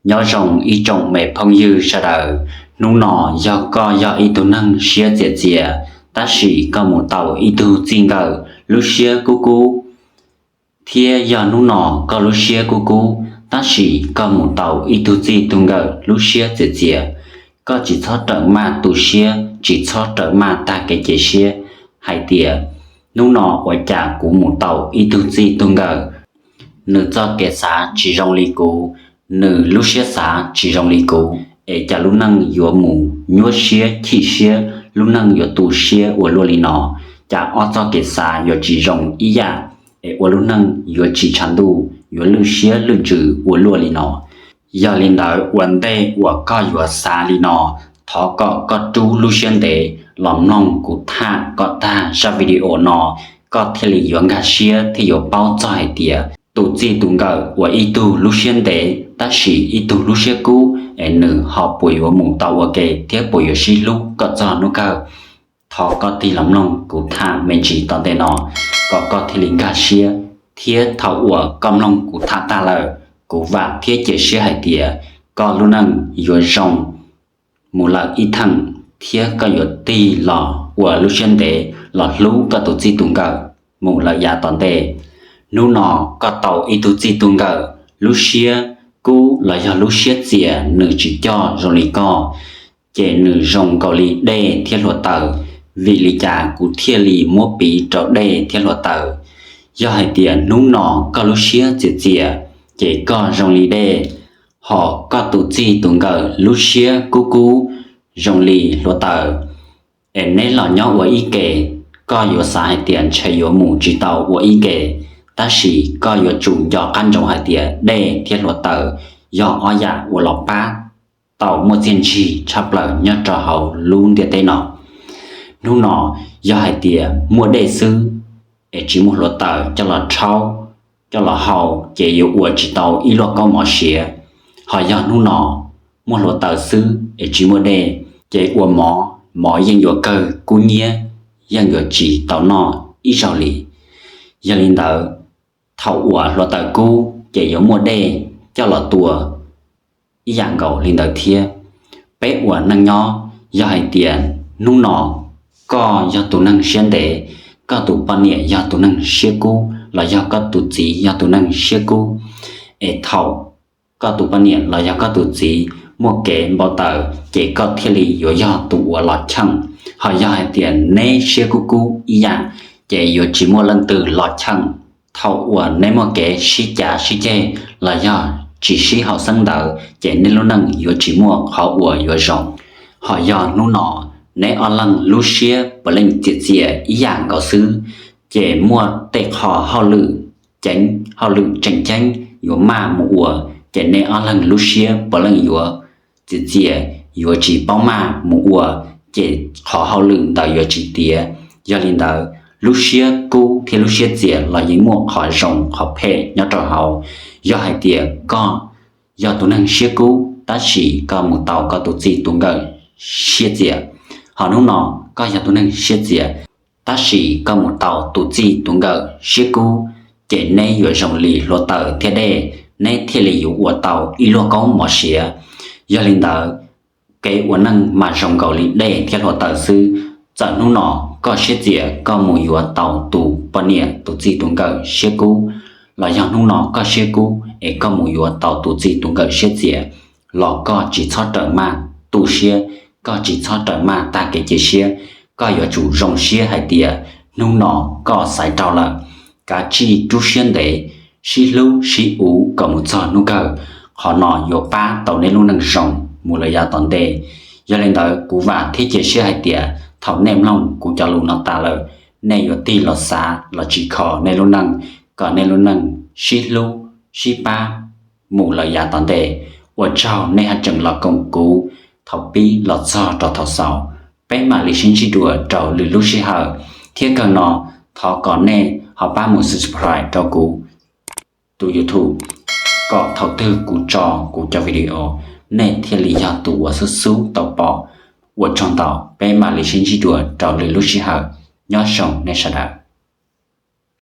Nyob zoo ib tsoom me phooj ywg sawv daws, hnub no yog koj yog ib tug neeg siab txias txias, tab sis koj mus tau ib tug txij nkawm lub siab kub kub, thiab yog hnub no koj lub siab kub kub, tab sis koj mus tau ib tug txij tug nkawm lub siab txias txias, koj tsis txhob rawm maj tu siab, tsis txhob rawm maj tag kev cia siab hais tias, hnub no ua cas kuv mus tau ib tug txij tug nkawm, nws txoj kev xav tsis zoo li kuv, nws lub siab xav tsis zoo li kuv, es cas lub neej yuav mus nyuaj siab chim siab, lub neej yuav tu siab ua luaj li no, cas ob txoj kev xav yuav tsis zoo ib yam, es ua lub neej yuav tsis tshav ntuj, yuav lwj siab lwj ntsws ua luaj li no. Yog li ntawd ua ntej uas koj yuav xav li no, thov kom koj rub lub siab ntev los mloog kuv tham kom tag zaj video no, koj thiaj li yuav nkag siab thiab yuav paub txog hais tias tus txij tus nkawm uas ib tug lub siab ntev tab sis ib tug lub siab kub es nws ho puas yuav mus tau ua ke thiab puas yuav sib hlub koj txog hnub kawg. Thov koj tig los mloog kuv tham me ntsis tom ntej no kom koj thiaj li nkag siab, thiab thaum uas koj mloog kuv tham tag lawm, kuv vam thiab cia siab hais tias koj lub neej yuav zoo mus lawm ib theem, thiab koj yuav tig los ua lub siab ntev los hlub koj tus txij tus nkawm mus lawm yav tom ntej. Hnub no koj tau ib tug txij tus nkawm lub siab kub los yog lub siab txias, nws tsis coj zoo li koj, ces nws zoo nkaus li dej thiab hluav taws. Vim li cas kuv thiaj li muab piv rau dej thiab hluav taws? Yog hais tias hnub no koj lub siab txias txias, ces koj zoo li dej, hos koj tus txij tus nkawm lub siab kub kub zoo li hluav taws. Es neb los nyob ua ib ke, koj yuav xav hais tias ntshe yuav mus tsis tau ua ib ke, tab sis koj yuav tsum nco qab ntsoov hais tias dej thiab hluav taws yog ob yam uas los pab tau muaj txiaj ntsig tshaj plaws nyob rau hauv lub ntiaj teb no. Hnub no yog hais tias muaj dej xwb es tsis muaj hluav taws coj los rhaub, coj los hau, ces yuav ua tsis tau ib luaj kaub mov siav. Hos yog hnub no muaj hluav taws xwb es tsis muaj dej, ces ua mov, mov yeej yuav kawg kub hnyiab, yeej yuav tsis tau noj ib zaug li. Yog li ntawd, thaum uas hluav taws kub ces yuav muaj dej coj los tua ib yam nkaus li ntawd thiab. Peb ua neej nyob, yog hais tias hnub no koj yog tus neeg siab ntev, koj tus poj niam yog tus neeg siab kub, los yog koj tus txiv yog tus neeg siab kub, es thaum koj tus poj niam los yog koj tus txiv muaj kev npau taws, ces koj thiaj li yuav yog tus uas los cheem. Hos yog hais tias neb siab kub kub ib yam, ces yuav tsis muaj leej twg los cheem. Thaum uas neb muaj kev sib cav sib ceg los yog tsis sib haum xeeb ntawd, ces neb lub neej yuav tsis muaj qhov uas yuav zoo. Hos yog hnub no neb ob leeg lub siab puav leej txias txias ib yam nkaus xwb, ces muaj tej qho hauj lwm ceev, hauj lwm tseem ceeb yuav maj mus ua, ces neb ob leeg lub siab puav leej yuav txias txias, yuav tsis paub maj mus ua, ces qhov hauj lwm ntawd yuav tsis tiav. Yog li ntawd, lub siab kub thiab lub siab txias los yeej muaj qhov zoo qhov phem nyob rau hauv. Yog hais tias koj yog tus neeg siab kub tab sis koj mus tau koj tus txij tus nkawm siab txias, hos hnub no koj yog tus neeg siab txias tab sis koj mus tau tus txij tus nkawm siab kub, ces neb yuav zoo li hluav taws thiab dej, neb thiaj li yuav ua tau ib luaj kaub mov siav. Yog li ntawd, kev ua neej mas zoo nkaus li dej thiab hluav taws xwb. Txawm hnub no koj siab txias koj mus yuav tau tus poj niam tus txij tus nkawm siab kub, los yog hnub no koj siab kub es koj mus yuav tau tus txij tus nkawm siab txias, los koj tsis txhob rawm maj tu siab, koj tsis txhob rawm maj tag kev cia siab. Koj yuav tsum zoo siab hais tias hnub no koj xaiv raug lawm, kav tsij rub siab ntev, sib hlub sib uv kom mus txog hnub kawg. Qhov no yuav pab tau neb lub neej zoo mus lawm yav tom ntej. Yog li ntawd, kuv vam thiab cia siab hais tias thaum nej mloog kuv cov lus no tas lawm, nej yuav tig los xav los tsim kho nej lub neej, kom nej lub neej sib hlub sib pab mus lawm yav tom ntej. Ua tsaug nej haj tseem los koom kuv thaum pib los txog rau thaum xaus. Peb mam li sib ntsib dua rau lwm lub sij hawm, thiab kawg no thov kom nej ho pab mus subscribe rau kuv tus YouTube, kom thaum twg kuv tso kuv cov video, nej thiaj li yog tus uas xub xub tau pom. Ua tsaug ntau, peb mam li sib ntsib dua rau lwm lub sij hawm. Nyob zoo nej sawv daws.